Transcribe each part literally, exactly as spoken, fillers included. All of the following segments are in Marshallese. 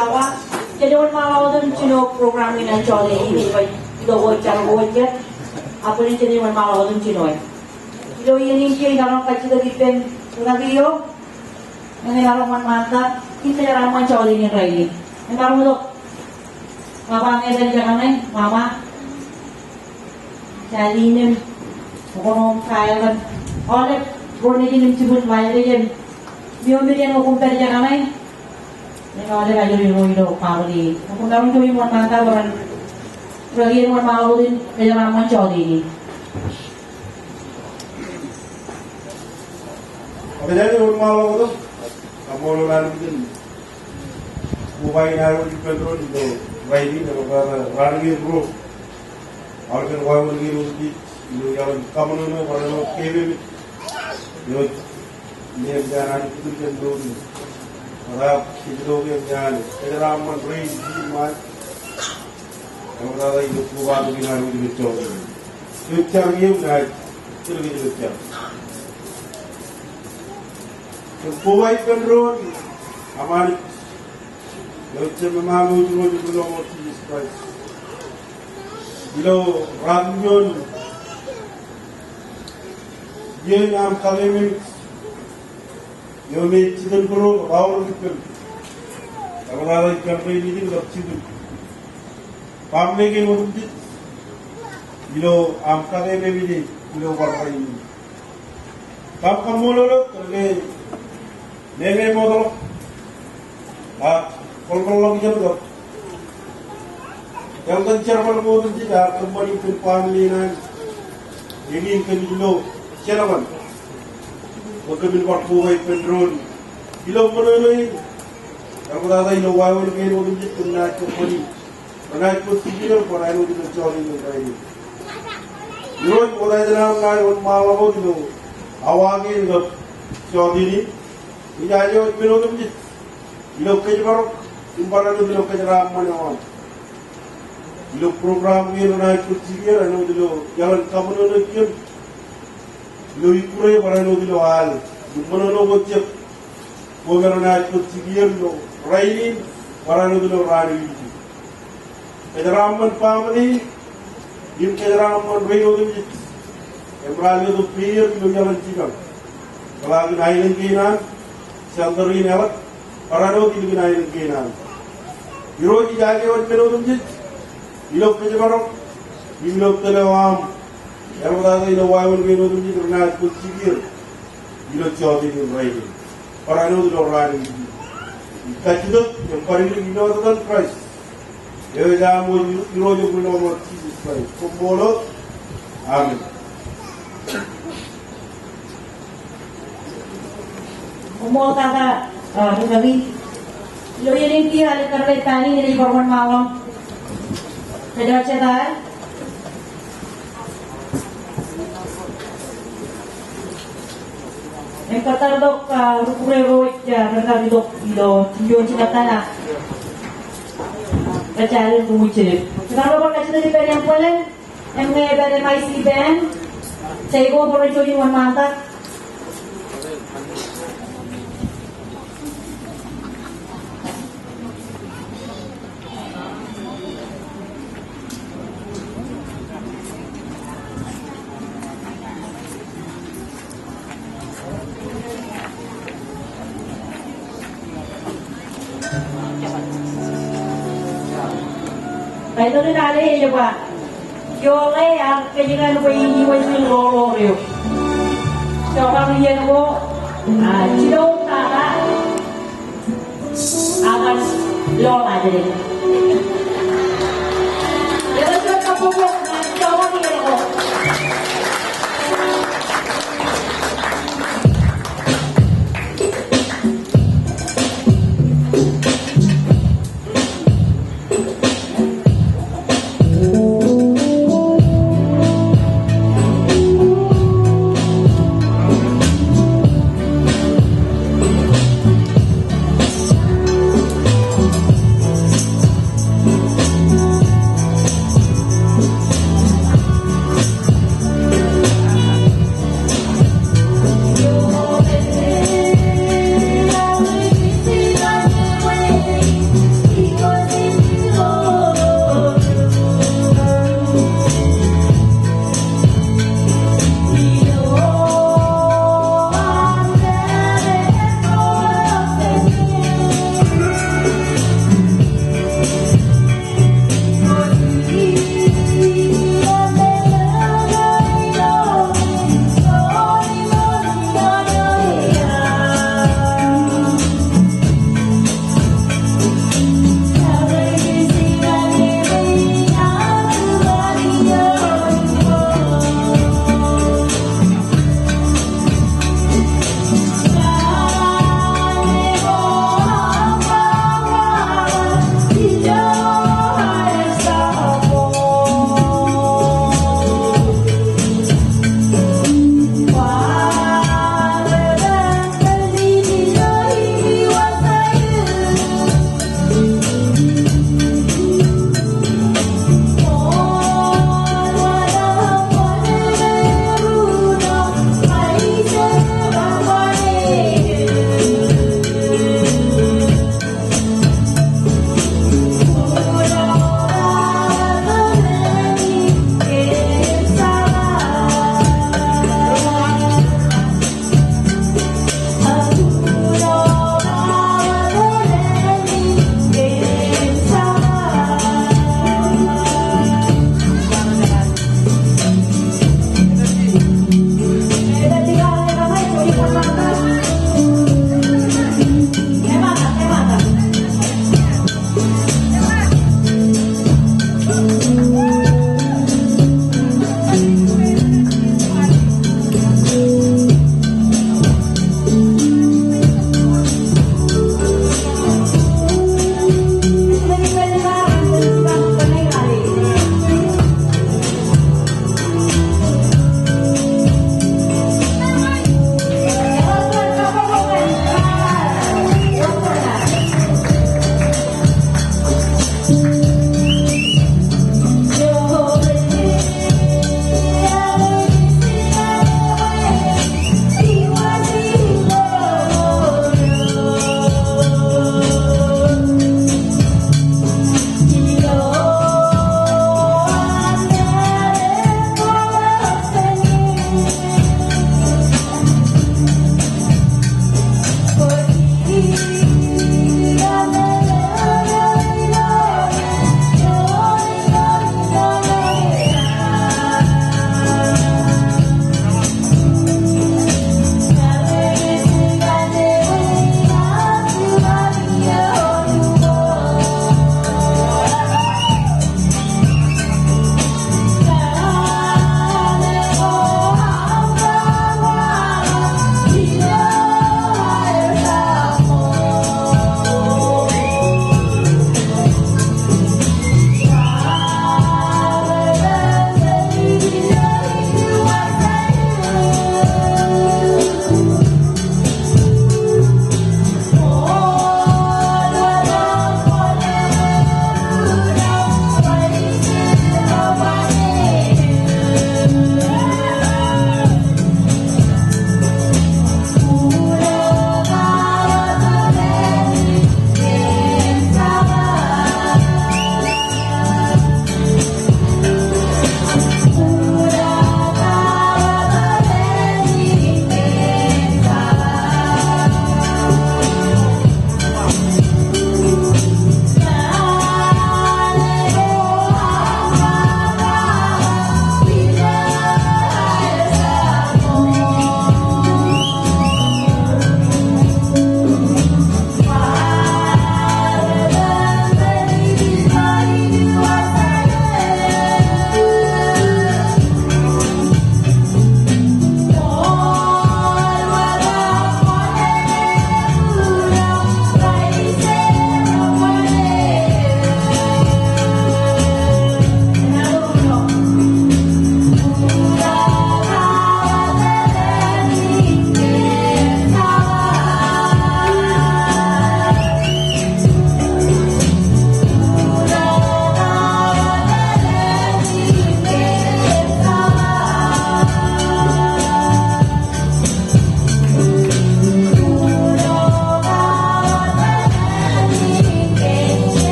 Awa, jen wōnṃaanḷọk wōt im jino program in an jọteen in, ilo ko jar ko jet, ak bōlen jen wōnṃaanḷọk wōt im jino e. Ilo iien in kiiō imaroñ kajjitōk ippān ri-kaki eo, eñin emaroñ wōnṃaantak im kōjeraaṃṃan jọteen in rainin. Emaroñ itok ṃōṃa eo ej pād ijekaṇe, ṃōṃa. Jen limem, oktak im kaeḷap, aolep ro nejin im jibwid Ḷaeje im ioon men in koṃ pād ijekaṇe. Im aolep ajri ro ilo baaṃle in. Koṃ maroñ juon wōnṃaantak bwe ren ri-kaki eo wōnṃaanḷọk wōt im kōjeraaṃṃan jọteen in. Ej wōnṃaanḷọk wōt, kaṃṃoolol Anij kōn koba in ad wōj ippān doon ilo rainin, eo ej raan in ruo. Aolep eo wāween in otemjej ilo iaḷ in kaṃōṇōṇō, barāinwōt keememej. Eo ej meḷeḷe in Anij kōn doon in. Rej kajjitōk im jen kōjeraaṃṃan rein jikin ṃaan. Eo ej raan in koba in ad wōj ippān doon. Eo ej jar in, eo ej jar. Eo koba ippān doon, aṃ Anij. Eo ej Jemem im Irooj eo ilo ṃōk Jisōs Kraist. Ilo raan in, iien aṃ kakeememej. Eo me ej jitōnbōro kab aorōk ippem. Eo ej raan in kōn rein nejin kab jibwid. Baaṃle kein otemjej. Ilo aṃ kakeememej ilo bar rainin. Kab kaṃṃoolol eok kōn ke meñe ṃootḷọk ak kōḷkōḷḷọk ijeṇ kab eḷ kōn jerbal ko otemjej ak kōṃṃani kōn baaṃle in an eñin kōmij lo jerbal bwe kōmin bar koba ippān doon ilo ṃōṇōṇō in. Eo ej raan in ilo wāween kein otemjej kōm naaj kōṃṃani. Renaaj bōk jikier barāinwōt ilo jọteen in rainin. Irooj, ṃokta ej ṇa im ṇa wōnṃaanḷọk wōt ilo awa kein kab jọteen in. Ijaje wōj men otemjej ilo kōjparok im barāinwōt ilo kōjeraaṃṃan eo aṃ. Ilo program kein renaaj bōk jikier āinwōt ilo iaḷ in kaṃōṇōṇō kōm. Ilo ikkure barāinwōt ilo al im ṃōṇōṇō ko jet. Koṃ renaaj bōk jikier ilo rainin barāinwōt ilo raan in. Kōjeraaṃṃan baaṃle in im kōjeraaṃṃan rein otemjej im raar letok peier ilo iaḷ in jipañ. Kōḷaak in aelōñ kein an, center in eḷap, barāinwōt ilikin aelōñ kein an. Irooj, ijaje wōj men otemjej ilo kōjparok im ilo tōl eo aṃ. Eo ej raan in ilo wāween kein otemjej renaaj bōk jikier ilo jọteen in rainin. Barāinwōt ilo raan in. Ij kajjitōk im bōk jikin ilo etan Kraist. Eo ej aṃ Irooj im Rilọmọọr Jisōs Kraist. Koṃṃool. Amen. Koṃṃool tata, ah, ri-kaki. Ilo iien in kiiō, alen kōrā ilo iien in ej bar wōnṃaanḷọk kōjatata im kōttar tok, ah, ri-kure ro rej, ah, kōttar tok ilo juon jibaddan ak rej alen kōṃij jelōt. Kōttar tok bar kajjitōk ippān Bwelen. Im ñe ej pād M I C band, Jaigo bwe ren juon wōnṃaantak. Āinwōt in ale ej ba, joḷọk ak kōjkan bwe in iwōj in ḷoḷoḷ eok. Joḷọk iien ko, ah, jino tata, ak ḷoḷoḷ ajri. Eo ej ba, joḷọk iien ko.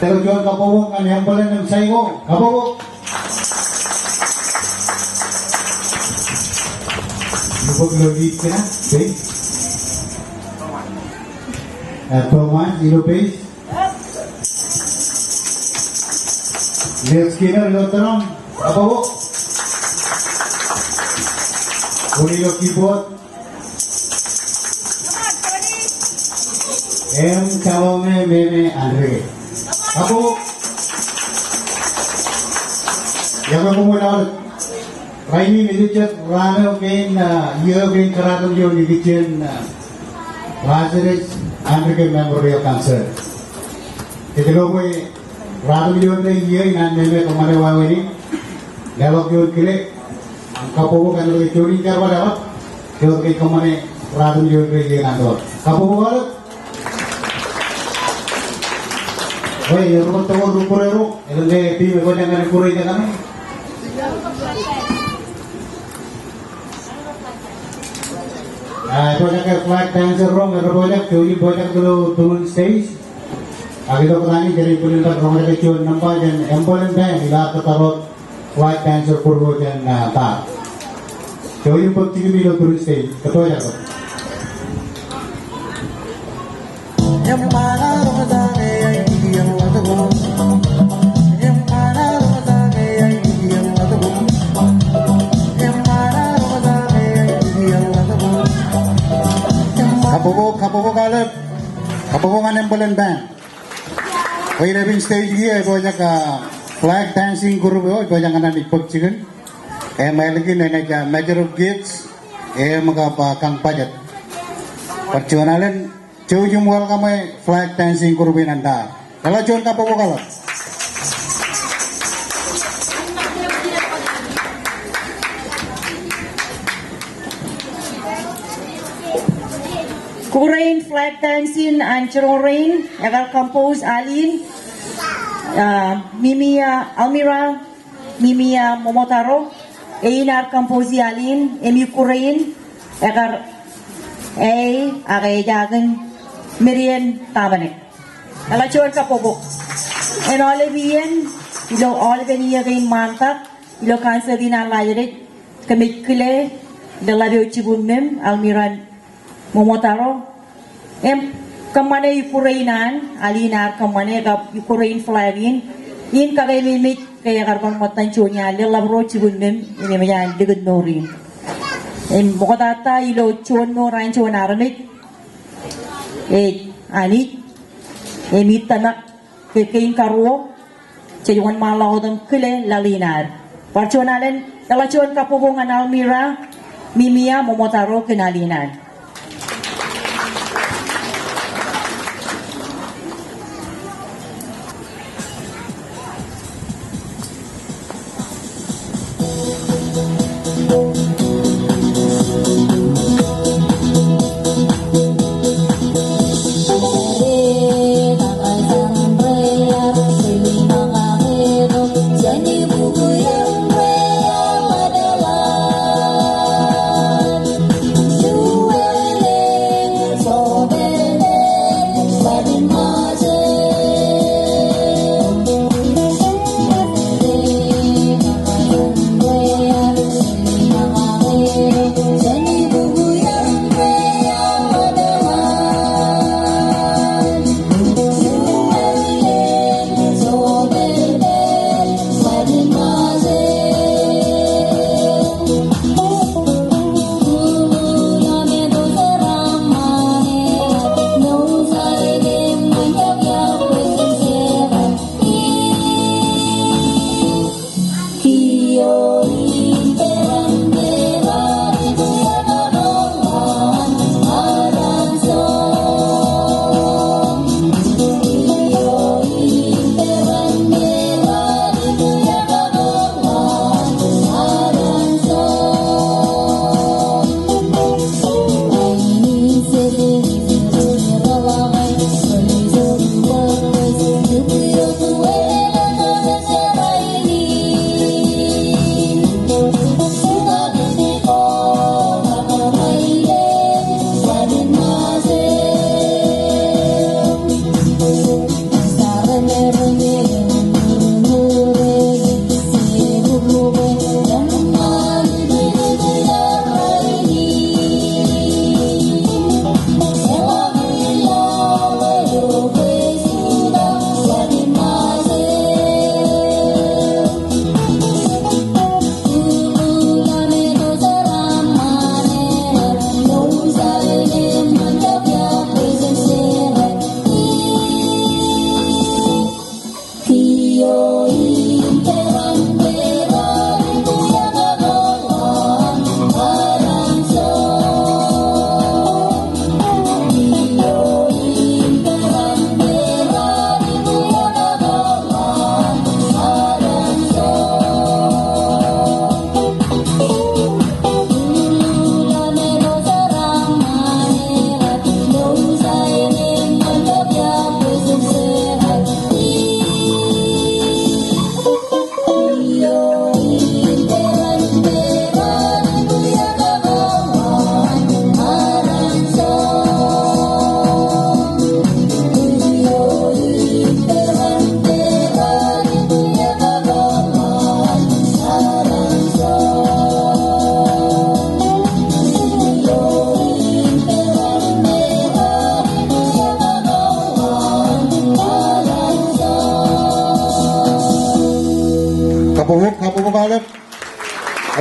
Eo juon kabbokbok ñan Hambōlen im Saiko. Kabbokbok. Bok ilo lead kōn, okay? Eh, Thomas ilo bass. Neil Skinner ilo drum. Kabbokbok. Tony ilo keyboard. Im Salome Meme Andrike. Kabbokbok. Iọkwe koṃ ilo aolep. Rainin ej jab raan eo kein, ah, iiō eo kein kōraaṃṃan ioon ikijjien, ah, Lazarus Andrike Memorial Concert. Kōjro bwe raan eo ioon rej iiō in an Meme kōṃṃane wāween in. Leḷọk ioon kile. Im kabbokbok kōn ke juon in jerbal eḷap. Ioon ke kōṃṃane raan eo ioon rej iiō in an Meme. Kabbokbok aolep. Bwe, eo rej tokar ri kure ro, eo rej team eo rej kure ro. Ah, rej pojak ke flag dancer ro, rej pojak, juon in pojak ilo tōre in stage. Ak ilo kōtaan in, kōmij bōlen bar roñjake juon nōṃba jān Embolem Band, ilo ad kōttar wōt flag dancer group eo jān, ah, ta. Juon in bōk jikin ilo tōre in stage, kōttar wōt. Kabbokbok, kabbokbok aolep. Kabbokbok ñan Embolem Band. Bwe ilepin stage kiiō ej pojak, ah, flag dancing group eo, ej pojak ñan naaj bōk jikin. Im ālikin enaaj, ah, Master of Kids, im kab, ah, kañ budget. Bar juon alen, jouj im welcome e flag dancing group in an ta. Leḷọk juon kabbokbok aolep. Kure in flag dancing an jiroñ rein, ekar compose alen, ah, Mimia Almira, Mimia Momotaro, ein ear compose alen, im ikkure in, ekar, ei, ak ejakin Merian Tabanek. Eḷap juon kabbokbok. En aolep iien, ilo aolepen iiō kein ṃaantak, ilo concert in an Lazarus, kōmij kile, leḷap eo jibwin mem, Almira Momotaro, im kōṃṃane ikkure in an, alen ear kōṃṃane kab ikkure in flag in, in kakeememej ke ekar bar ṃōttan juon iaan leḷḷap ro jibwin mem, im eṃōj an likūt mour in. Im ṃoktata ilo juon mour an juon armej, ej Anij, im ij tōmak ke kein karuo, jej wōnṃaanḷọk wōt im kile laḷ in ad. Bar juon alen, eḷap juon kabbokbok ñan Almira, Mimia Momotaro kōn laḷ in ad.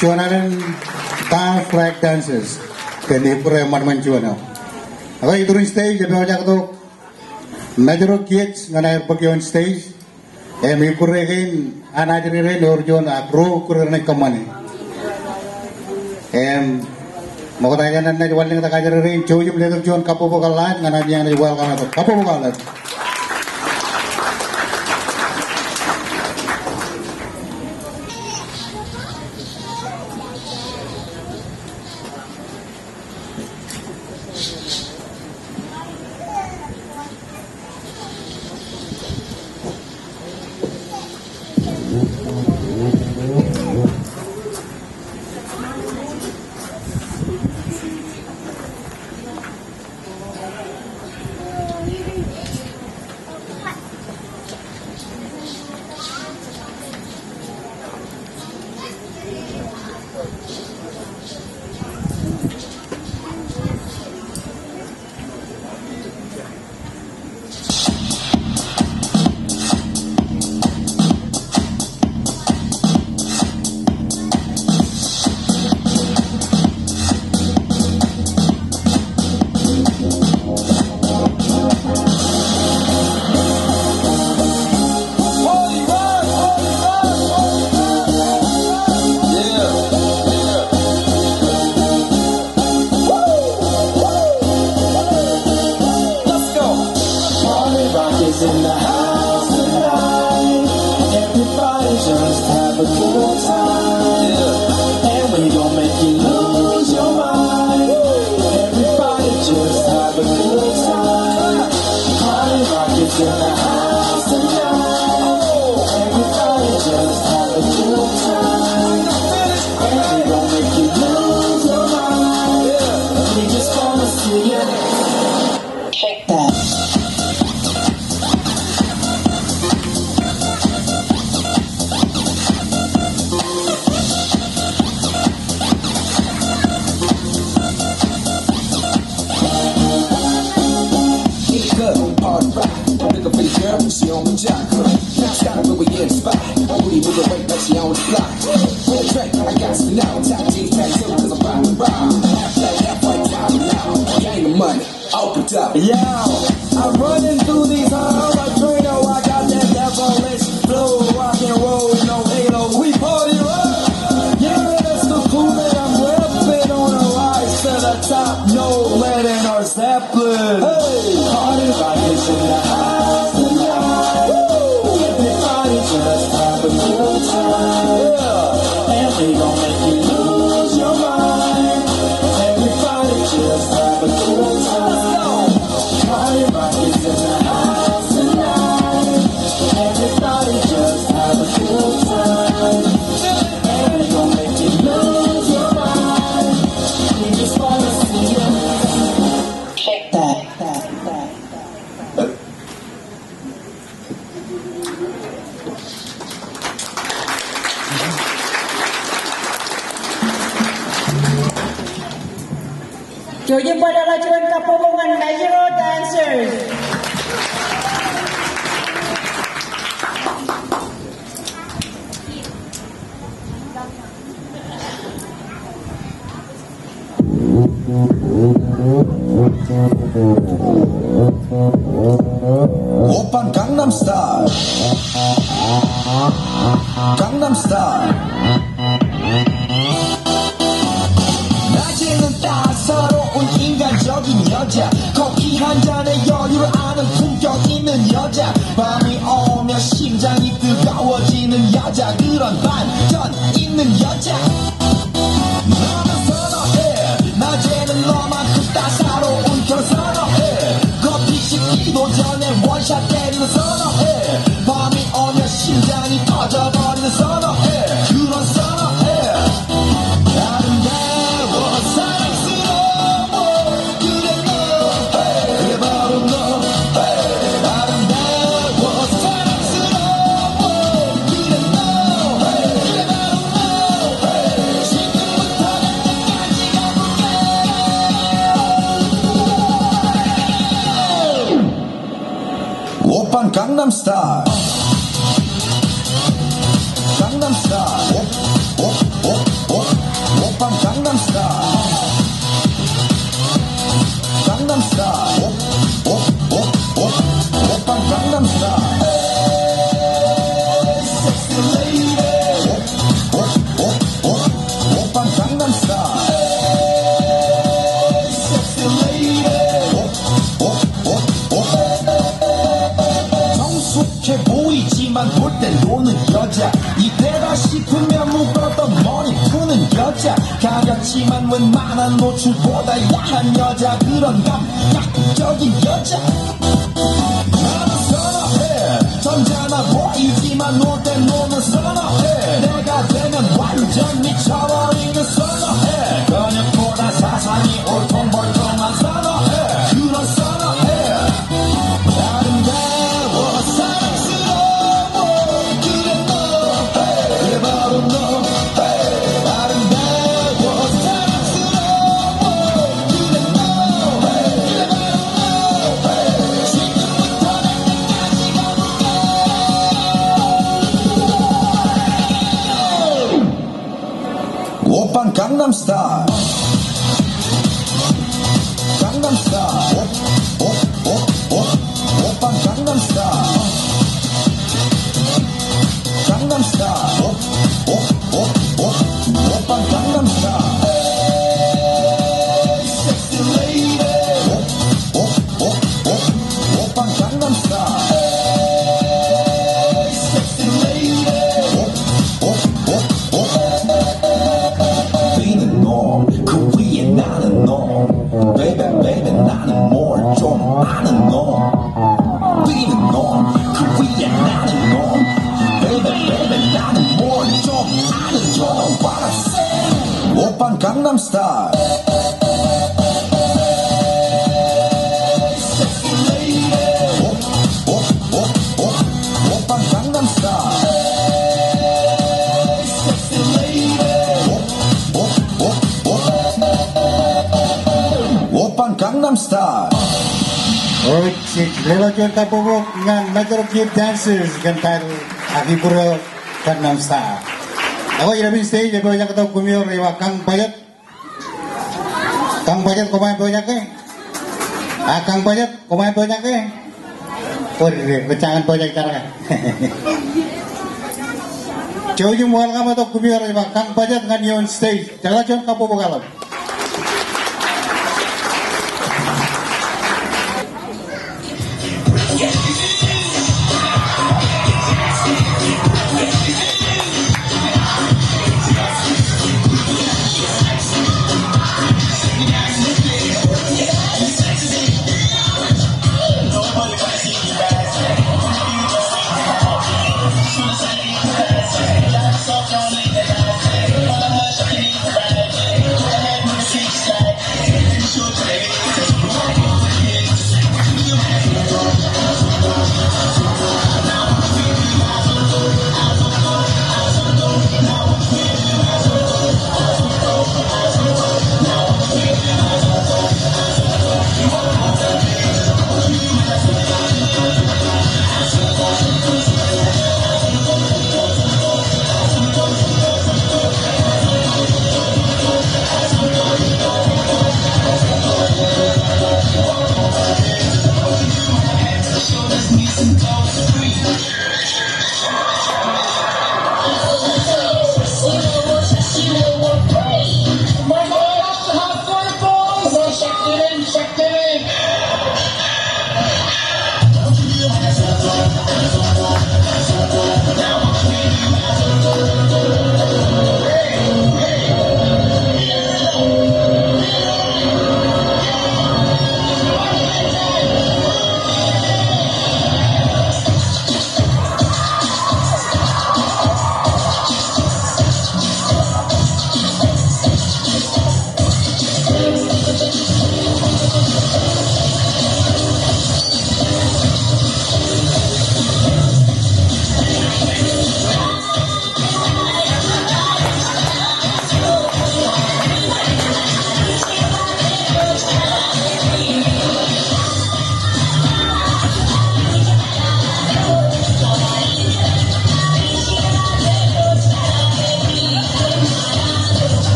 Juon alen Star Flag Dancers, kōn ikkure ṃadṃōd juon eo. Ak iturin stage ej pojak tok Mājro kids ñan aer bōk ioon stage. Im ikkure kein an ajri rein ewōr juon ak ruo ikkure renaaj kōṃṃani. Im ṃokta jān an naaj wanlōñtak ajri rein, jouj im letok juon kabbokbok ḷaaj ñan aer, ñan aer welcome tok. Kabbokbok ḷaaj. Let's go. Party Rock is in the house tonight. Everybody just have a good time. Yeah. And we gon' make you lose your mind. Everybody just have a good time. Party Rock is in the house tonight. Everybody just have a good time. And we gon' make you lose your mind. We just wanna see you shake that. Party Rock, looking for the girl, she on the jock. Now it's kinda where we get spot. Booty moving weight like she on the block. With a drink, I got some now. Top jeans, tattoo, 'cause I'm poppin' rock. Half black, half white, top now. Gang of money, open up. Yo, I'm running through these halls like Drano. I got that devilish flow, rock and roll, no halo. We party rock. Yeah, that's the cool that I'm repping on a rise to the top. No letting our Zeppelin. Hey! Party Rock is in the house tonight. Woo! Everybody just have a good time. Yeah. And we gon' make you lose your mind. Everybody just have a good time. Let's go. Party Rock is in the house tonight. Everybody just have a good time. And we gon' make you lose your mind. We just wanna see you shake that. Jouj im bar juon kabbokbok ñan Mājro Dancers. 오빤 Gangnam Style. Gangnam Style. 낮에는 따사로운 인간적인 여자, 커피 한 잔에 여유를 아는 품격 있는 여자, 밤이 오면 심장이 뜨거워지는 여자, 그런 반전 있는 여자. 나는 선호해. 낮에는 너만큼 따사로운 걸 선호해. 커피 식기도 전에 원샷 때리는 선호해. 밤이 오면 심장이 터져버리는 선호해. 그런 선호해. 아름다워 사랑스러워. 그래 너, 그래 바로 너. 아름다워 사랑스러워. 그래 너, 그래 바로 너. 지금부터 날 끝까지 가볼게. 오빤 Gangnam Style. Gangnam Style. 오, 오, 오, 오. Gangnam Style. Op, op, op, op. Oppa Gangnam Style. Sexy lady. Op, op, op, op. Oppa Gangnam Style. Sexy lady. Op, op, op, op. 정숙해 보이지만 볼 때 노는 여자. 이때다 싶으면 묶었던 머리 푸는 여자. 가렸지만 웬만한 노출보다 야한 여자. 그런 감각적인 여자. 나는 선어해. 점잖아 보이지만, 놀 때 노는 선어해. 내가 되면 완전 미쳐버리는 선어해. 근육보다 사상이 울퉁불퉁한 선어해. 그런 선어해. 아름다워, 사랑스러워. 그래 너, 그래 바로 너. 아름다워, 사랑스러워. 그래 너, 그래 바로 너. 지금부터 날 끝까지 가볼까? Oppa Gangnam Style. Gangnam Style. Op, op, op, op. Oppa Gangnam Style. Gangnam Style. Op, op, op, op. Oppa Gangnam Style. Hey, sexy lady. Op, op, op, op. Oppa Gangnam Style. Hey, sexy lady. Op, op, op, op. Been a norm, Korea not a norm. Baby, baby, 나는 뭘 좀 아는 놈. Been a norm, Korea not a norm. Baby, baby, 나는 뭘 좀 아는 놈. What I say? Oppa Gangnam Style. Sexy lady. Op, op, op, op. Oppa Gangnam Style. Sexy lady. Op, op, op, op. Oppa Gangnam Style. Oi, jeḷā juon kabbokbok ñan Metro Kid Dancers kōn title ak ibūrō Gangnam Style. Ak ilo stage epojak tok koṃ eo rej ba Kang Bajot. Kang Bajot, koṃ eo epojak ke? A, Kang Bajot, koṃ eo epojak ke? Kōrā, kōjeañ epojak jar ke. Jouj im welcome tok koṃ eo rej ba Kang Bajot ñan ioon stage. Jeḷā juon kabbokbok aḷap.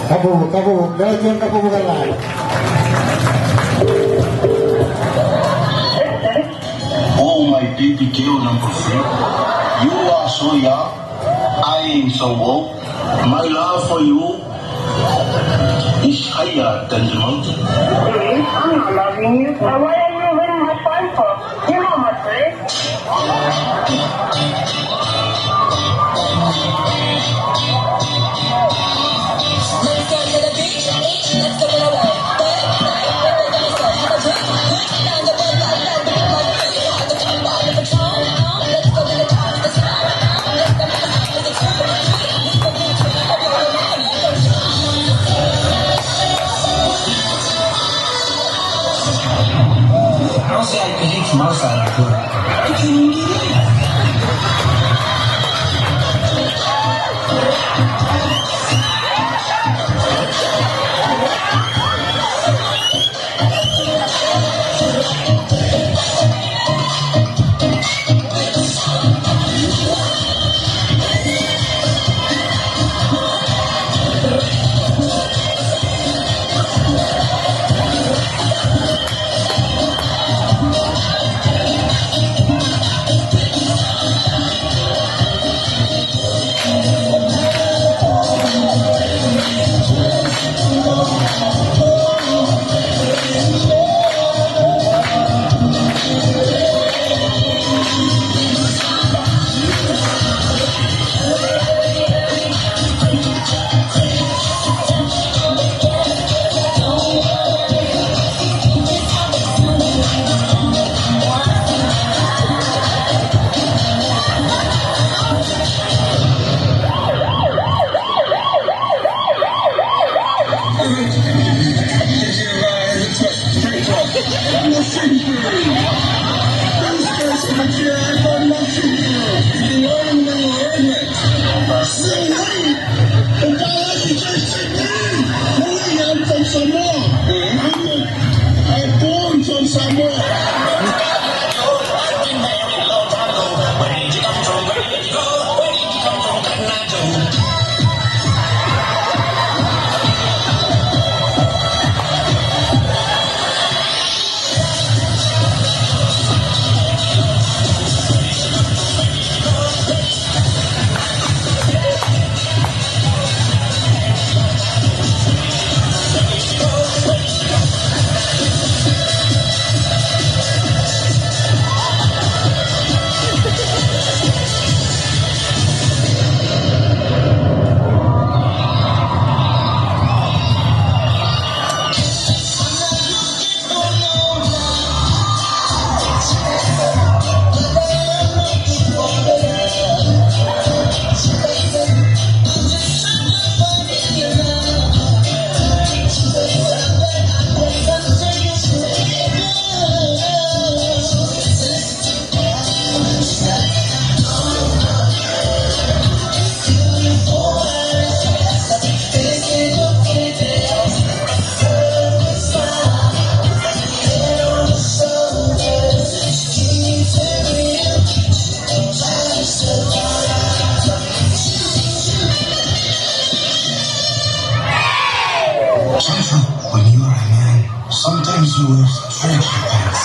Kabbokbok, kabbokbok, leḷọk juon kabbokbok eḷḷā. Oh, my baby girl number four. You are so young. I am so old. My love for you is higher than the mountain. Babe, I'm not loving you. Why are you ruining my fun for? You know my friend. I'll say I can eat from outside our door. Joshua, when you were a man, sometimes you were strange things.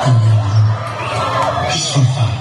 And now he's so fine.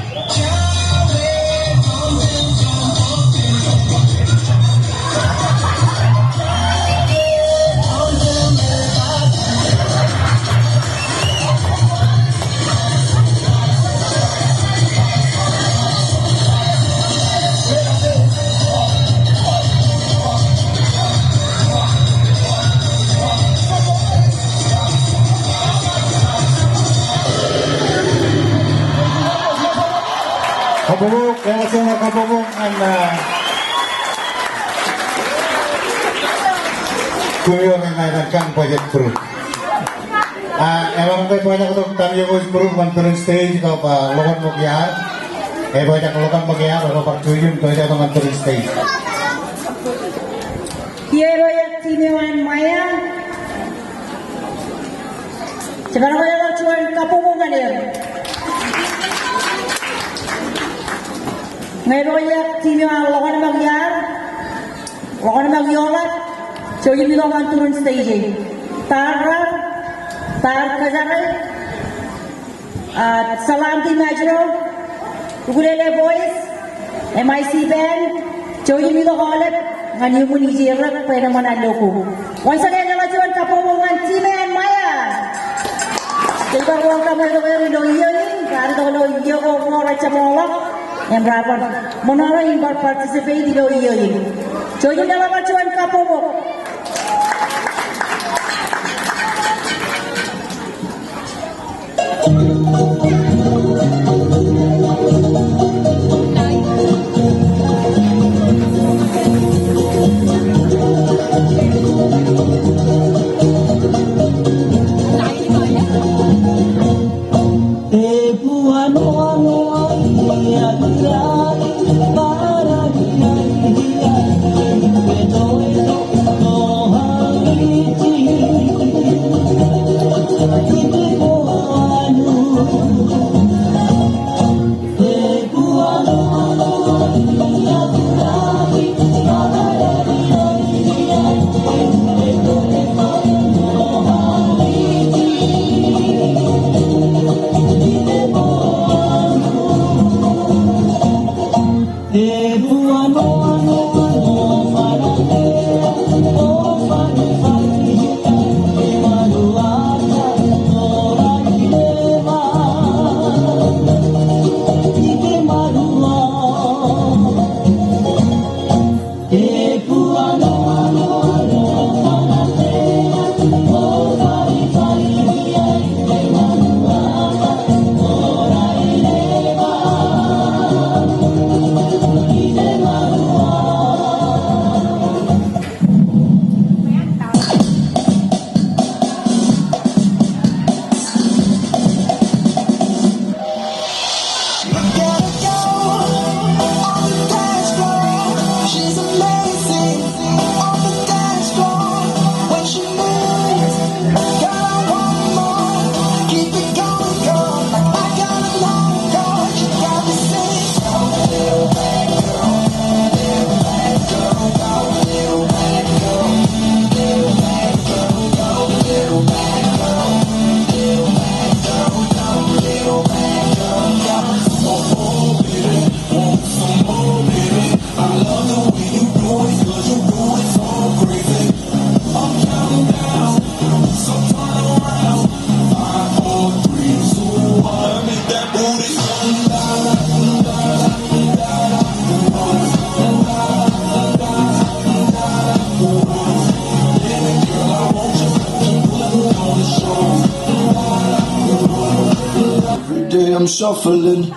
Kabbokbok, eḷap juon kabbokbok ñan, ah, kumi eo ṇe ṇa ilo Kang Bajjek Group. Ah, eḷap ke ej pojak tok Tamyokos Group ñan tōre in stage kab, ah, Logan Mokiar. Ej pojak Logan Mokiar, ej pojak Tuijin, pojak tok ñan tōre in stage. Kiiō ej pojak team eo an Ṃaia. Jeban kwōjeḷā juon kabbokbok ñan er. Ñe ej pojak team eo an Logan Mokiar, Logan Mokioḷap. Jouj im itok ñan turin stage e. Tar Rab, Tar Kōjare, ah, Salanti Majro, Ukulele Boys, M I C Band, jouj im itok aolep ñan iuṃwin ijeerrak bwe en eṃṃan an lo kuk. Once again, eḷap juon kabbokbok ñan T-Man Maya. Jej bar welcome e tok ilo iiō in, raar itok ilo iiō ko ṃool rej jeṃoḷọk, im raar bar ṃōṇōṇō im bar participate ilo iiō in. Jouj im eḷap bar juon kabbokbok. Every day I'm shuffling.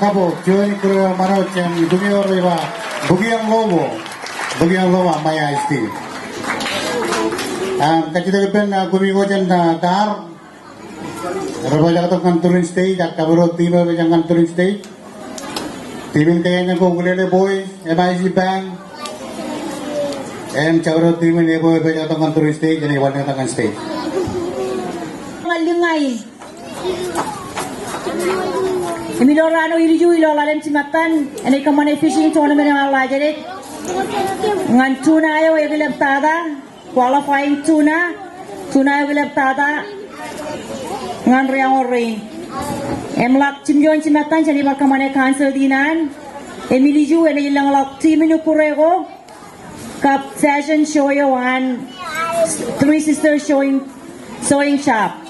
Kabbokbok, juon ikkure eo ṃōṇō jān kumi eo rej ba Bukwiañ Ḷobo. Bukwiañ Ḷobo, Ṃaia Esteem. Im kajjitōk ippān, ah, kumi ko jān, ah, kar. Rej pojak tok ñan Turin State, ak jabdewōt team eo rej pojak ñan Turin State. Team in kōjeañ ko Ukulele Boys, M I C Band. Im jabdewōt team in ej pojak tok ñan Turin State, im ej wanlōñtak ñan stage. Im ilo raan eo ilju ilo ḷalem jimattan, enaaj kōṃṃane fishing tournament eo an Laajdik. Ñan tuna eo ekilep tata, qualifying tuna, tuna eo ekilep tata, ñan Riaño Rein. Im ḷak jimjuon jimattan, jenaaj bar kōṃṃane concert in an. Im ilju enaaj lōñḷọk team in ikkure ko, kab fashion show eo an Three Sisters Sewing, Sewing Shop.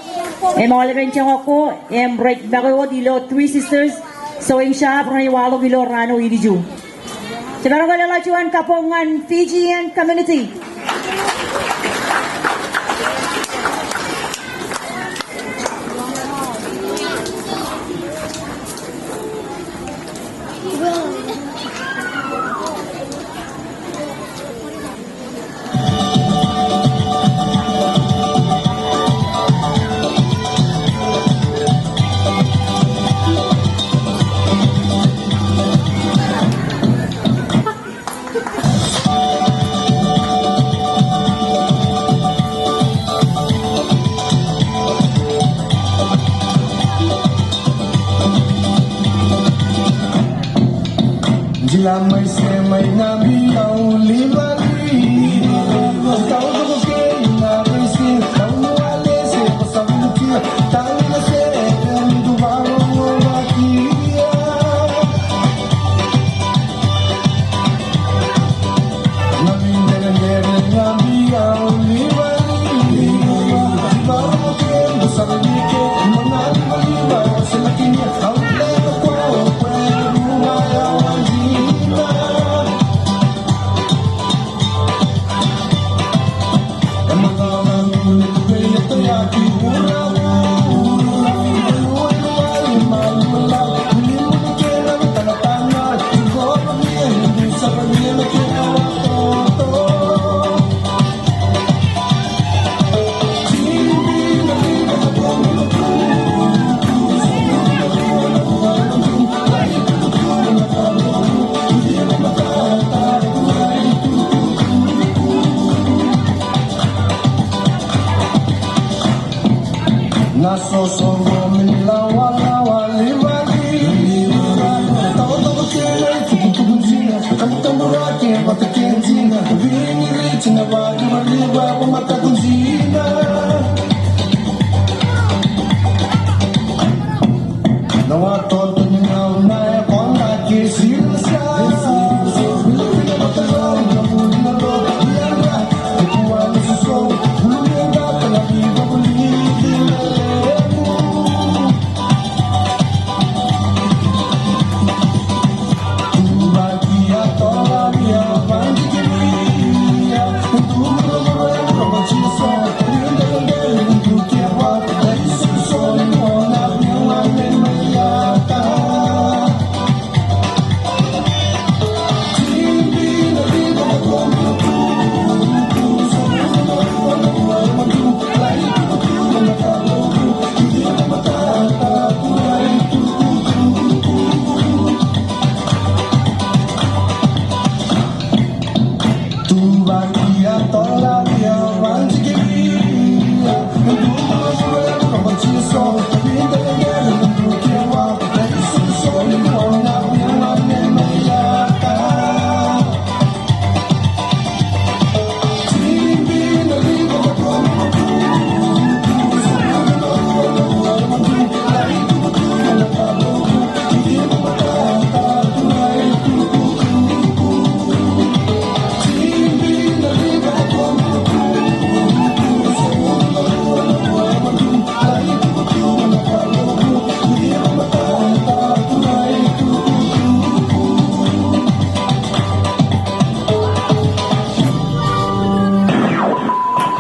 Im aolepen joñak ko, im rej make wōt ilo Three Sisters Sewing Shop, renaaj waḷọk ilo raan eo ilju. Jemaroñ ke leḷọk juon kabbokbok ñan Fijian community.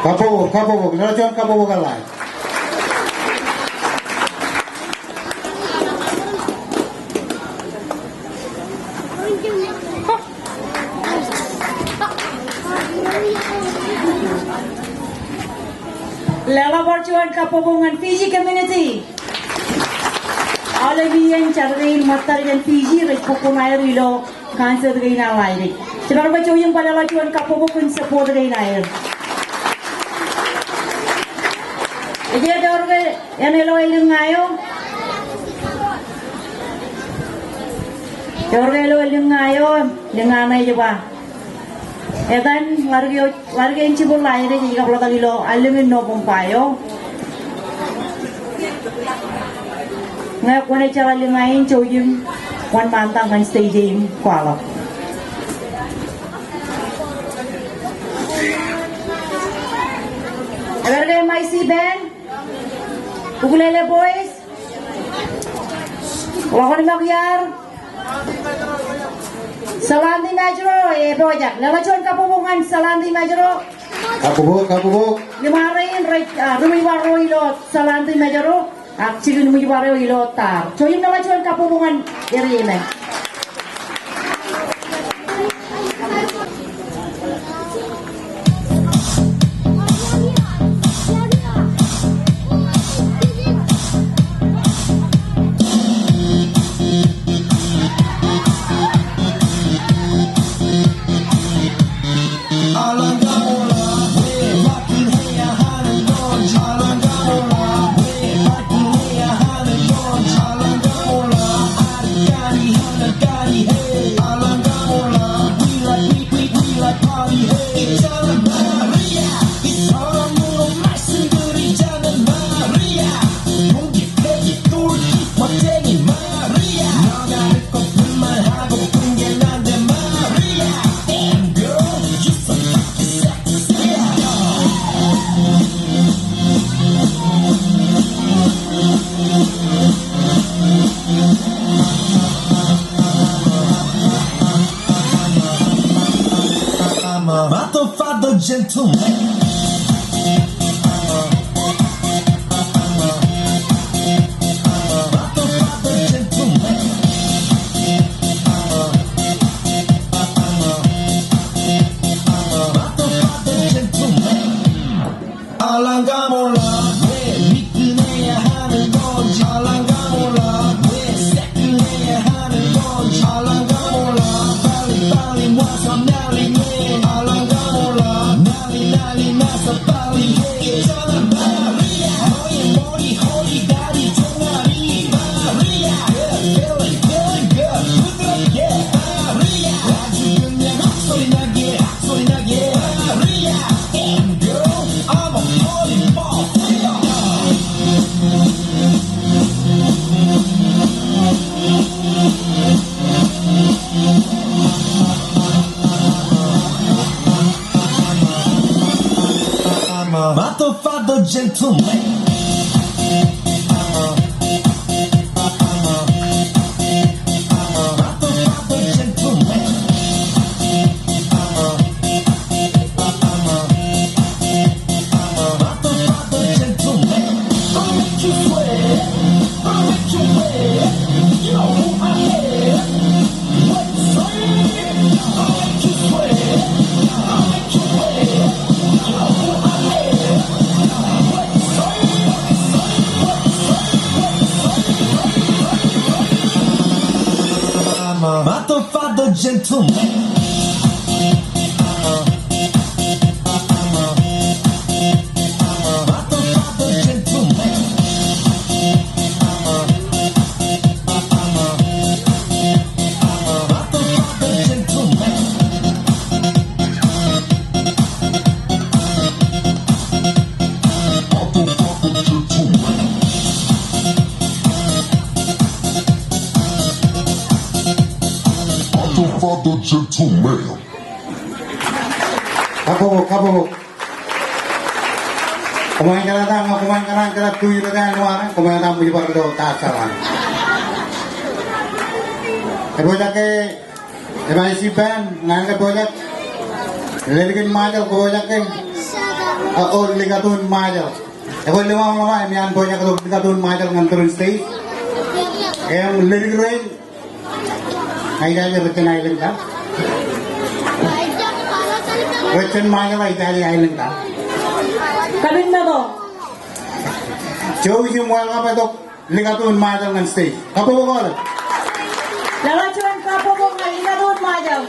Kabbokbok, kabbokbok, leḷọk juon kabbokbok eḷap. Leḷọk bar juon kabbokbok ñan Fiji community. Aolep iien jar kein ṃōttad jān Fiji rej bōk kuṇaer ilo concert kein an Lairej. Ij bar bwe jouj im bar leḷọk juon kabbokbok kōn support kein aer. Ej ej ewōr ke eṇ ilo elōñ ña eo. Ewōr ke ilo elōñ ña eo, elōñ ña eo ej ba, etan ḷaddik eo, ḷaddik eo in jibwil Lairej ej kab ḷotak ilo allōñ in November eo. Ñe kwōnaaj jeḷā elōñ ña in, jouj im wōnṃaantak ñan stage e im kwaḷọk. Ewōr ke M I C band, Ukulele Boys, Ḷọkōn ṃōk iar. Salanti Majuro, epojak. Leḷọk juon kabbokbok ñan Salanti Majuro. Kabbokbok, kabbokbok. Ḷōṃaro in rej, ah, ri ṃwij bar ro ilo Salanti Majuro, ak jikin ṃwij bar eo ilo Tar. Jouj im leḷọk juon kabbokbok ñan area men. Motherfucker gentleman. Motherfucker gentleman. Motherfucker gentleman. Kabbokbok, kabbokbok. Koṃ kōṇaan, koṃ kōṇaan kōṇaan kōṇaan tuj ilo etan ḷōṃaro, koṃ kōṇaan ṃwij bar ilo Tar Saran. Epojak ke M I C band, ñan ke pojak. Lelikin Ṃajeḷ, ke pojak ke. A, o, likatun Ṃajeḷ. Ekwe, ḷōṃaro, ḷōṃaro, eṃṃan pojak tok likatun Ṃajeḷ ñan tōre in stage. Im ledik rein. Ij jaje rej jān aelōñ ta. Rej jān Ṃajeḷ, ij jaje aelōñ ta. Kapin meto. Jouj im welcome e tok Likatun Ṃajeḷ ñan stage. Kabbokbok aolep. Leḷọk juon kabbokbok ñan Likatun Ṃajeḷ.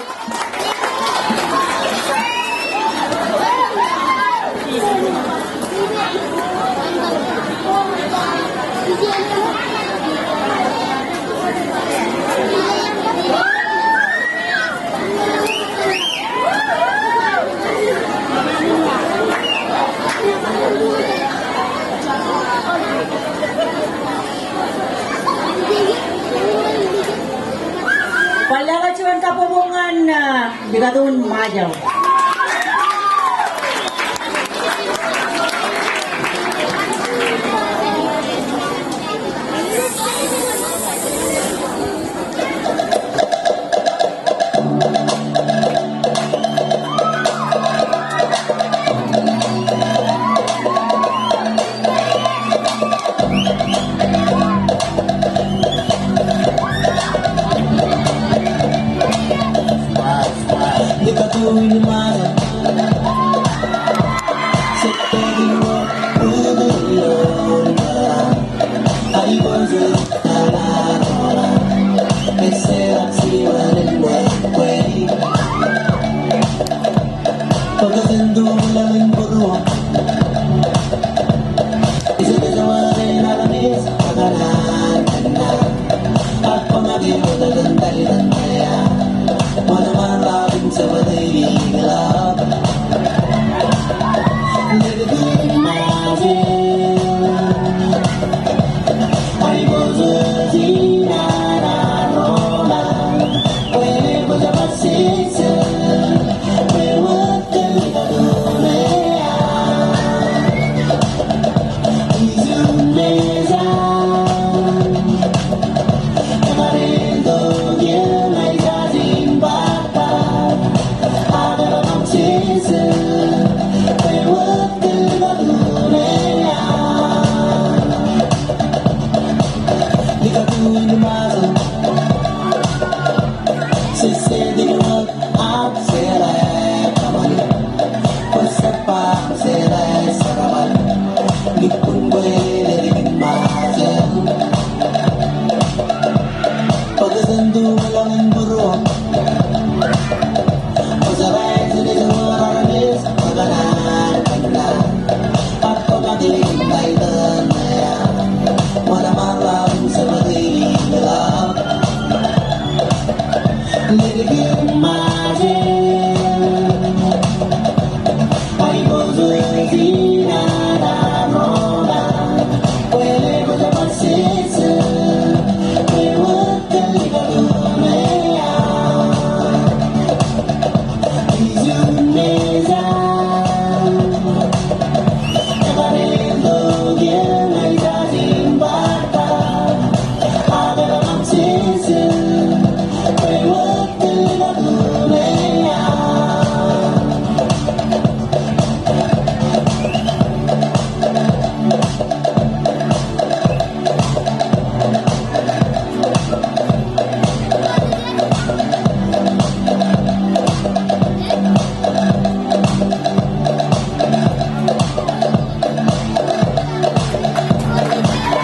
Kwōn leḷọk juon kabbokbok ñan, ah, Likatun Ṃajeḷ.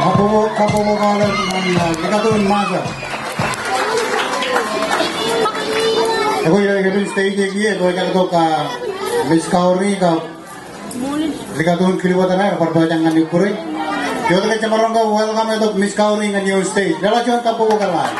Kabbokbok, kabbokbok aolep ñan, ah, Likatun Ṃajeḷ. Ekwe, ilo epen stage e kiiō, ekwe, ej tok, ah, Miss Kauri kab Likatun Kilbōtōd eo rej bar pojak ñan ikkure. Iotek ej jemaroñ ke welcome e tok Miss Kauri ñan ioon stage. Leḷọk juon kabbokbok eḷap.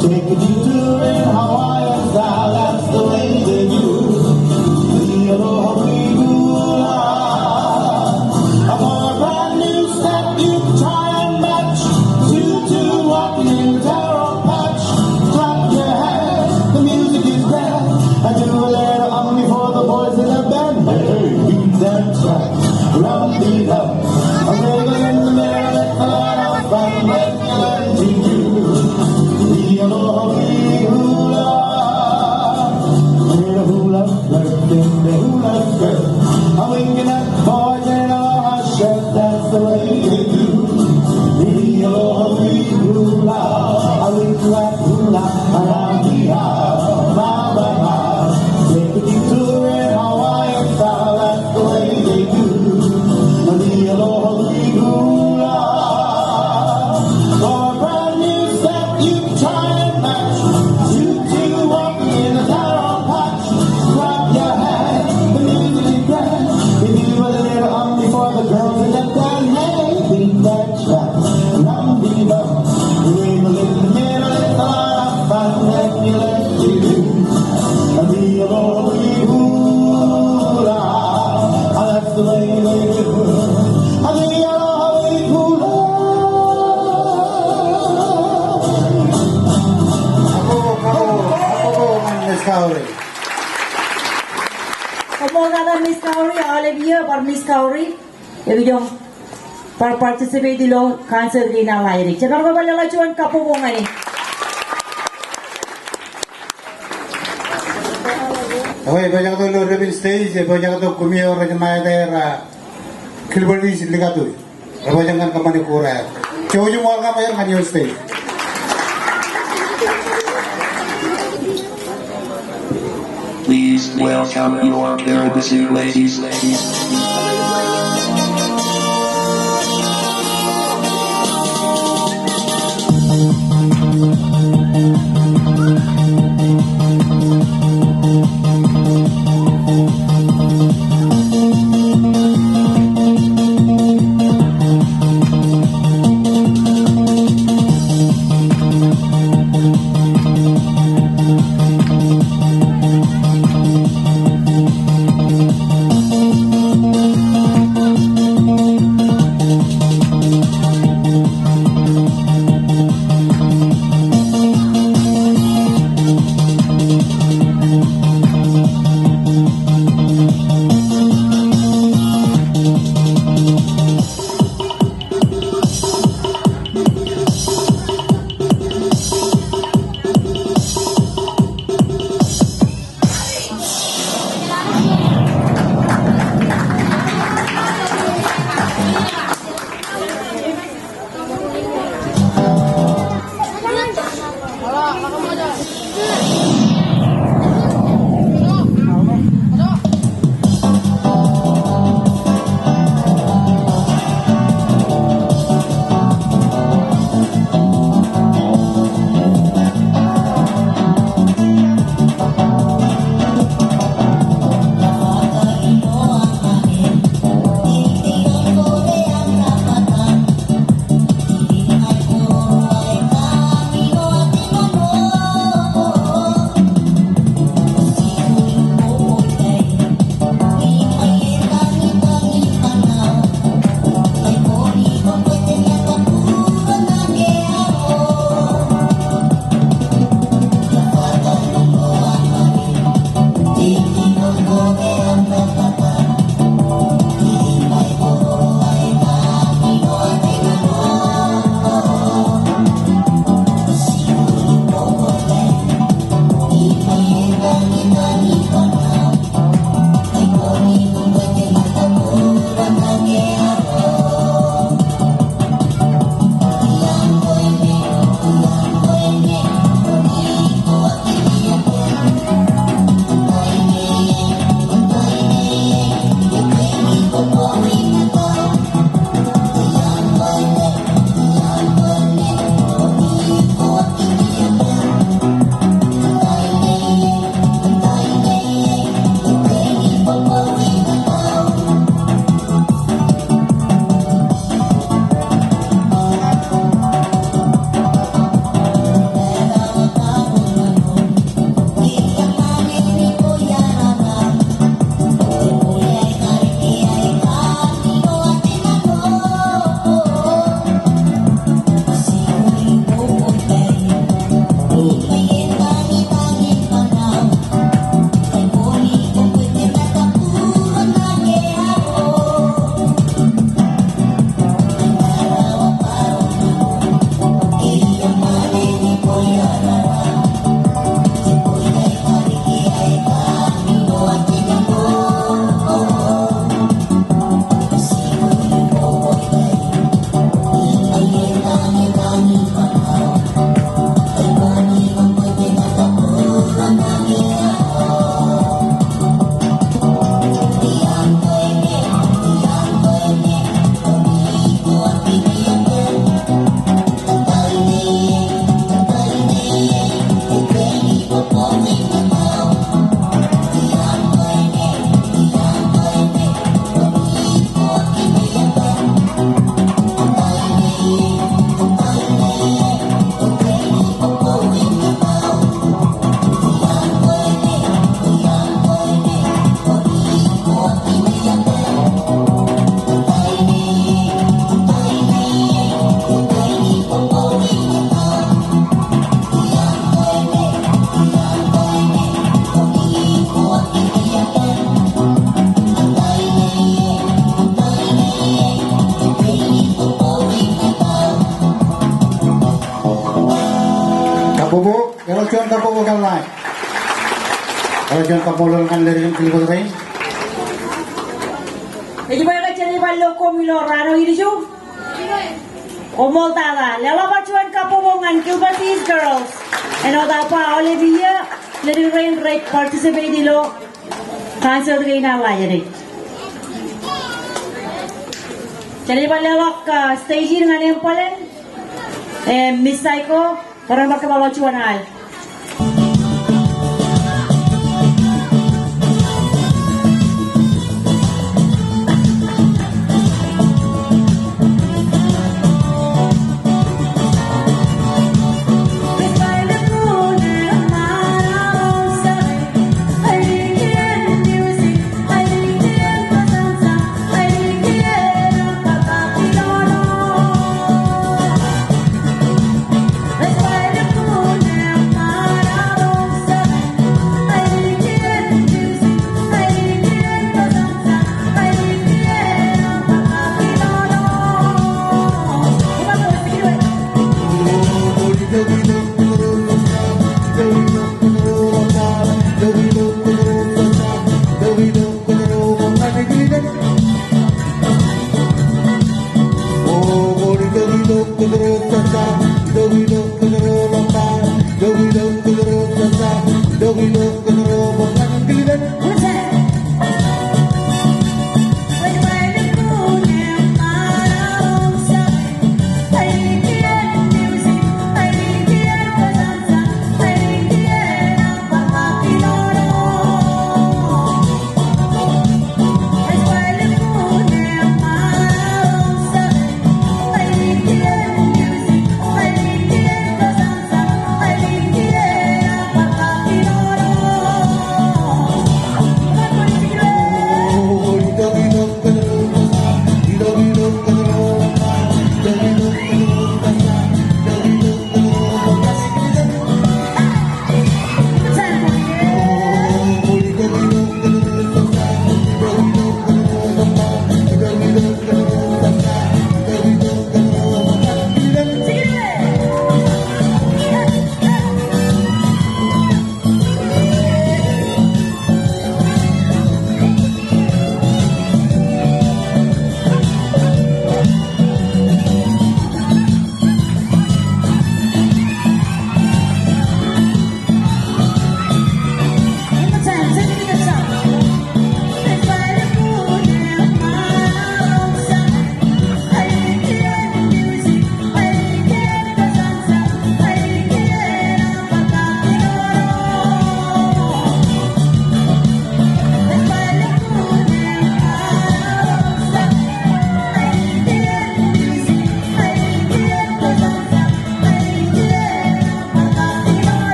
Take a detour in Hawaiian style, that's the way they do. A brand new step you try and match. Two, two, walking in the taro patch. Clap your hands, the music is dead. I do a little only for the boys in the band. Hey, beat that track, round it up. A little in the mirror, it's a lot of fun. Let's learn to do. Miss Kauri, ej bar participate ilo concert kein an Lairik. Jemaroñ ke bar leḷọk juon kabbokbok ñan e. Ekwe, epojak tok ilo dāpin stage, epojak tok kumi eo rej ṃae etaer, ah, Gilbert East Likatui. Epojak ñan kōṃṃani kura. Jouj im welcome er ñan ioon stage. Please welcome your Kiribati ladies. Kabbokbok eḷḷā. Ej juon kaṃṃoolol ñan ledik im kilbōk rein. Ej ba ke jen bar lo koṃ ilo raan eo ilju. Koṃṃool tata. Leḷọk bar juon kabbokbok ñan Gilbert East Girls. Āinwōt aō ba aolep iiō ledik rein rej participate ilo concert kein eḷḷā ej. Jen bar leḷọk, uh, stage in ñan Embalen. Im Miss Saiko. Bōran bar kōpeḷḷọk juon al.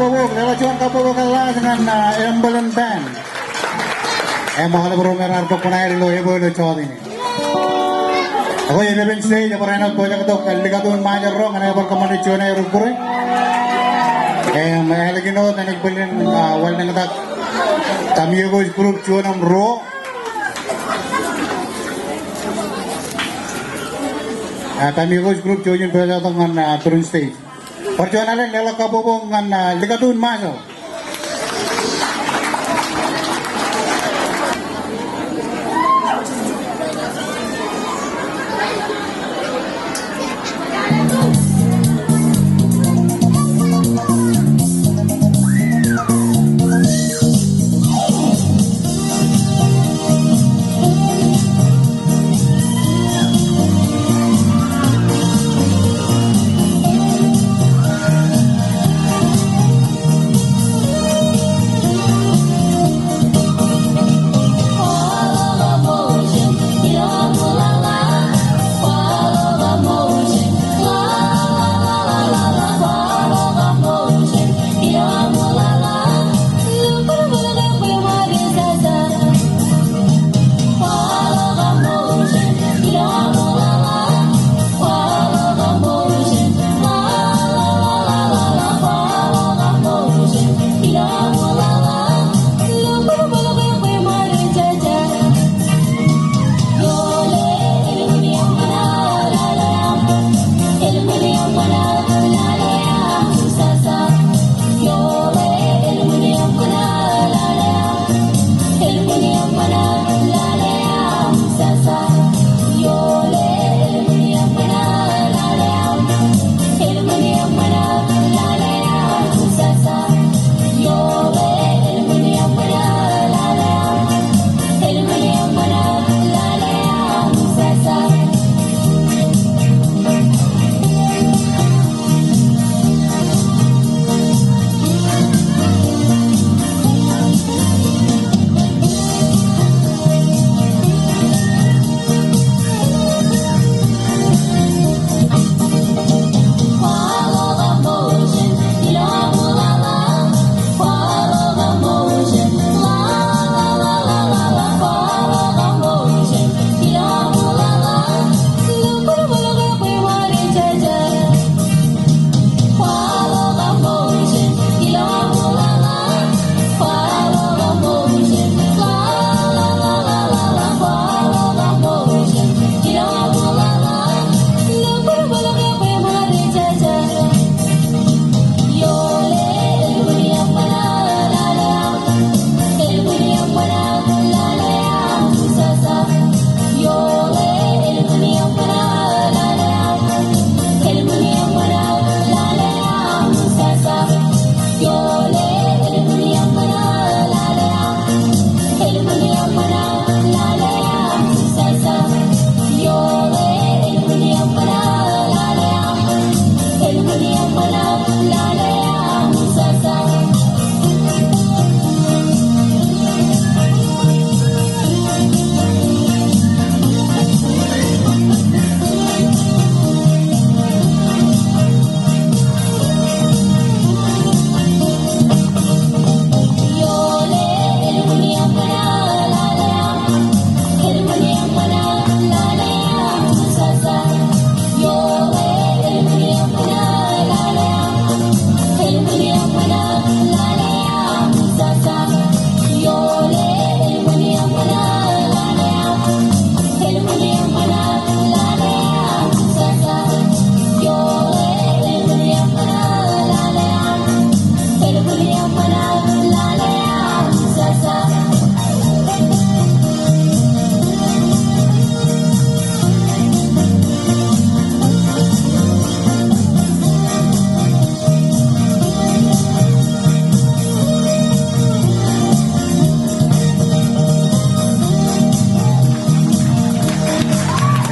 Kabbokbok, leḷọk juon kabbokbok eḷḷā ñan, ah, Emblem Band. Im aolep ro me raar bōk kuṇaer ilo ebwe ilo jota in. Ak epen stage, bar āinwōt pojak tok likatun Ṃajeḷ ro ñan aer bar kōṃṃane juon aer ukure. Im ālikin wōt enaaj bōlen, ah, wanlōñtak Tamiyokos group juon im ruo. Ah, Tamiyokos group juon in pojak tok ñan, ah, turun stage. Bar juon alen leḷọk kabbokbok ñan, ah, likatun Ṃajeḷ.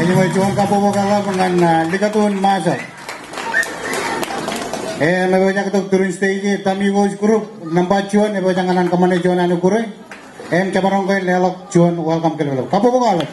Anyway, juon kabbokbok eḷap ñan, ah, likatun Ṃajeḷ. Im epojak tok turun stage, Tamiyokos group nōṃba juon, epojak ñan an kōṃṃane juon an ukure. Im jemaroñ ke leḷọk juon welcome kōlkōl. Kabbokbok aolep.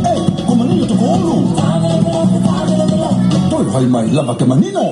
Hey, koṃṃan in eo tokolu. Toi, hai mai, lava kōṃṃan in eo.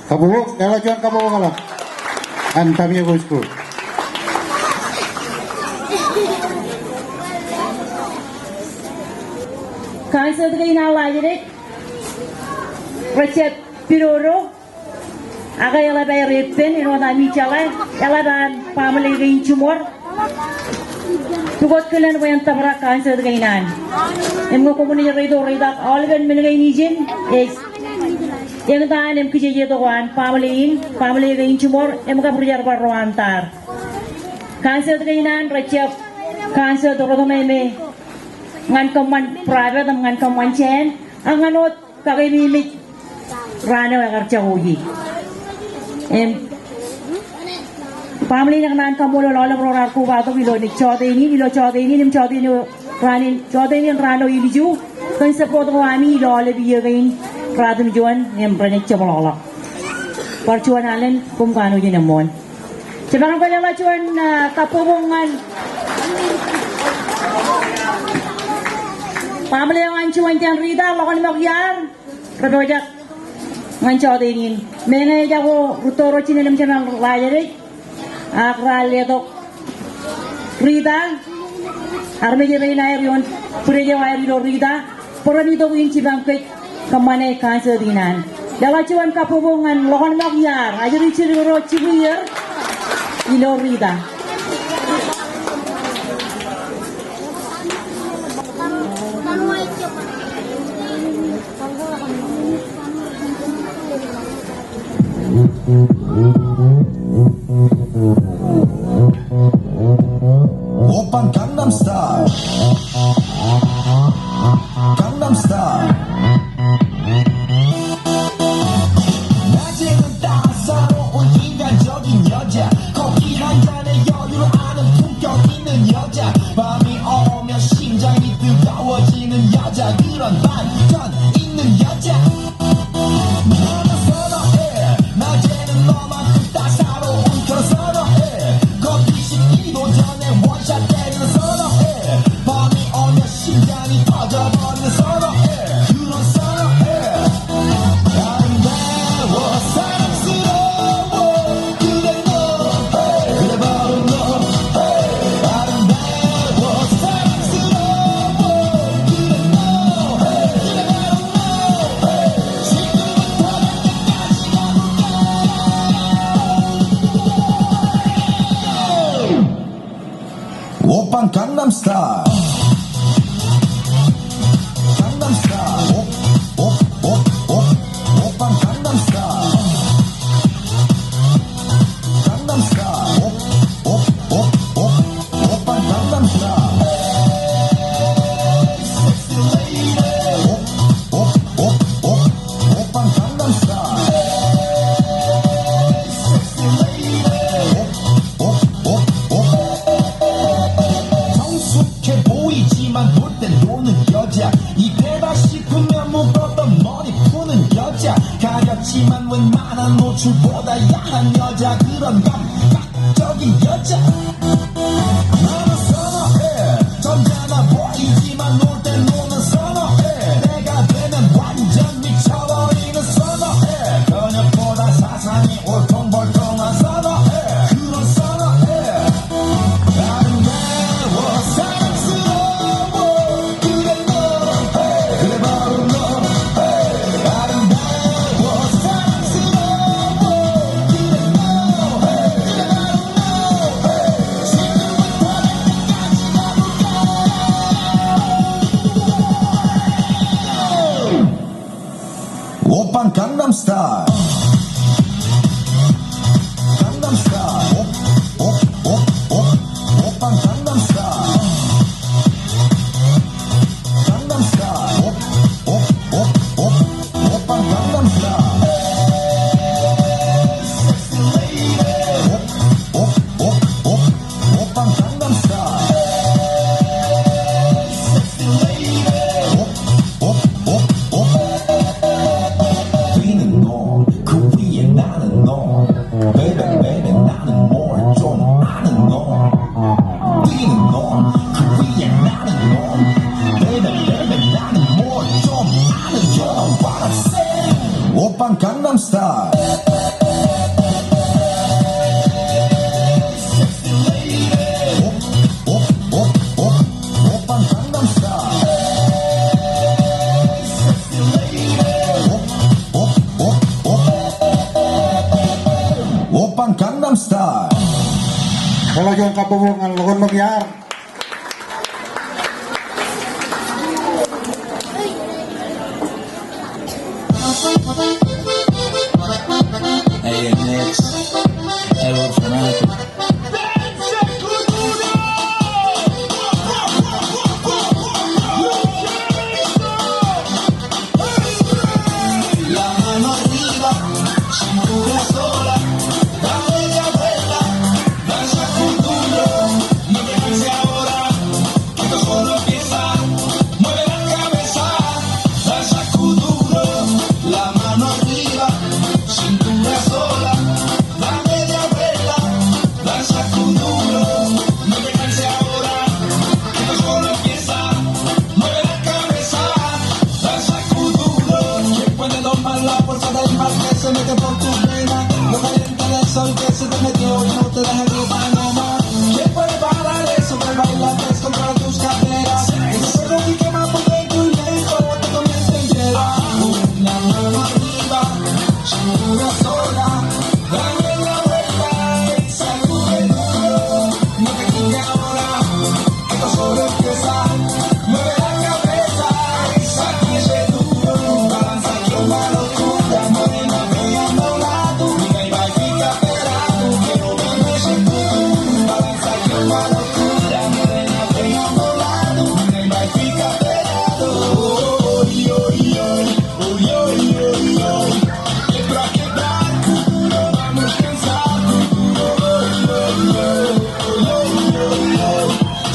Kabbokbok, eḷap juon kabbokbok eḷap an Tamioko School. Concert kein an Ḷaajdik, rej jab pidodo, ak eḷap aer epen, āinwōt ami jeḷā, eḷap an baaṃle kein Jimor. Pukot kilen bwe en tōprak concert kein an. Im ñe koṃwin ej reitok reitak aolepen men kein ijin, ej eñtaan im kijejetok an baaṃle in, baaṃle kein Jimor, im kab ri jerbal ro an Tar. Concert kein an rej jab concert ro tōre me ñan kōṃṃan private im ñan kōṃṃan jāān, ak ñan wōt kakememej raan eo ekar jako ie. Im baaṃle in ekōṇaan kaṃṃoolol aolep ro raar kobatok ilo naaj jọteen in, ilo jọteen in, im jọteen eo raan in, jọteen in raan eo ilju, kōn support ko ami ilo aolep iiō kein ratimjuon, im renaaj jepḷọkḷọk. Bar juon alen, koṃ kanooj in eṃṃool. Jemaroñ ke leḷọk juon, ah, kabbokbok ñan baaṃle eo an juon jān Rita, ḷọk ṇe ṃōk iar, rej pojak ñan jọteen in. Meñe ejako rūtto ro jined im jemal Ḷaajdik, ak raar letok Rita, armej rein aer ioon bwidej eo aer ilo Rita, bwe ren itok in jipañ kōj kōṃṃane concert in an. Leḷọk juon kabbokbok ñan ḷọk ṇe ṃōk iar, ajri jidik ro jibwier ilo Rita. 오빤 Gangnam Style. Gangnam Style. 낮에는 따사로운 인간적인 여자, 커피 한 잔에 여유를 아는 품격 있는 여자, 밤이 오면 심장이 뜨거워지는 여자, 그런 반전 있는 여자. 너만 선호해. 낮에는 너만큼 따사로운 그런 선호해. 커피 시키도 Oppa Gangnam Style. Gangnam Style. Op, op, op, op. Oppa Gangnam Style. Gangnam Style. Op, op, op, op. Oppa Gangnam Style. Sexy lady. Op, op, op, op. Oppa Gangnam Style. Sexy lady. Op, op, op, op. 성숙해 보이지만 놀 땐 노는 여자. 이때다 싶으면 묶었던 머리 푸는 여자. 가렸지만 웬만한 노출보다 야한 여자. 그런 감각적인 여자. 나는 선어해. 점잖아 보이지만 놀 땐 노는 선어해. 때가 되면 완전 미쳐버리는 선어해. 그녀보다 사상이 울퉁불퉁한 선어해. 그런 선어해. 아름다워 사랑스러워. 그래 너. 그래 바로 너. 아름다워 사랑스러워. 그래 너. 그래 바로 너. 지금부터 내까지 가볼까? Oppa Gangnam Style. Gangnam Style. Op, op, op, op. Oppa Gangnam Style. Gangnam Style. Op, op, op, op. Oppa Gangnam Style. Sexy lady. Op, op, op, op. Oppa Gangnam Style. Sexy lady. Op, op, op, op. Bring it on. Korea 나는 너. Baby, baby, 나는 뭘 좀 아는 너. Bring it on. Korea 나는 너. Baby, baby, 나는 뭘 좀 아는 너. What I'm saying? Oppa Gangnam Style. Op, op, op, op. Oppa Gangnam Style. Op, op, op, op. Oppa Gangnam Style. Ḷọk juon kabbokbok ñan ḷọk eo ṃōk iaar. Hey, next. Hey, what's up? La mano arriba, cintura sola, dale la vuelta, danza con duro, no te canses ahora. Esto solo empieza. Mueve la cabeza, danza kuduro. La mano arriba, cintura sola. Da media vuelta, danza kuduro. No te canses ahora. Esto solo empieza. Mueve la cabeza, danza kuduro. ¿Quién puede domar la fuerza del mar que se mete por tu vena? Lo caliente del sol que se te metió y no te deja en tu mano más. ¿Quién puede parar eso que baila tres contra tus caderas? Ese fuego que quema por dentro y lento, tu mente entera. Una mano arriba, cintura sola, dale la vuelta y sacude duro. No te quite ahora, esto solo empieza. Mueve la cabeza y sacude duro. Balanza que un balón.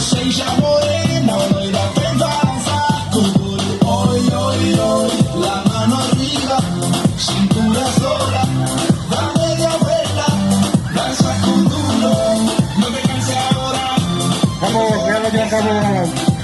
Seña morena, ven danza kuduro, oy, oy, oy, la mano arriba, cintura sola, da media vuelta, danza kuduro, no te canses ahora. Kabbokbok, ñan ḷọk juon kabbokbok ñan ḷọk.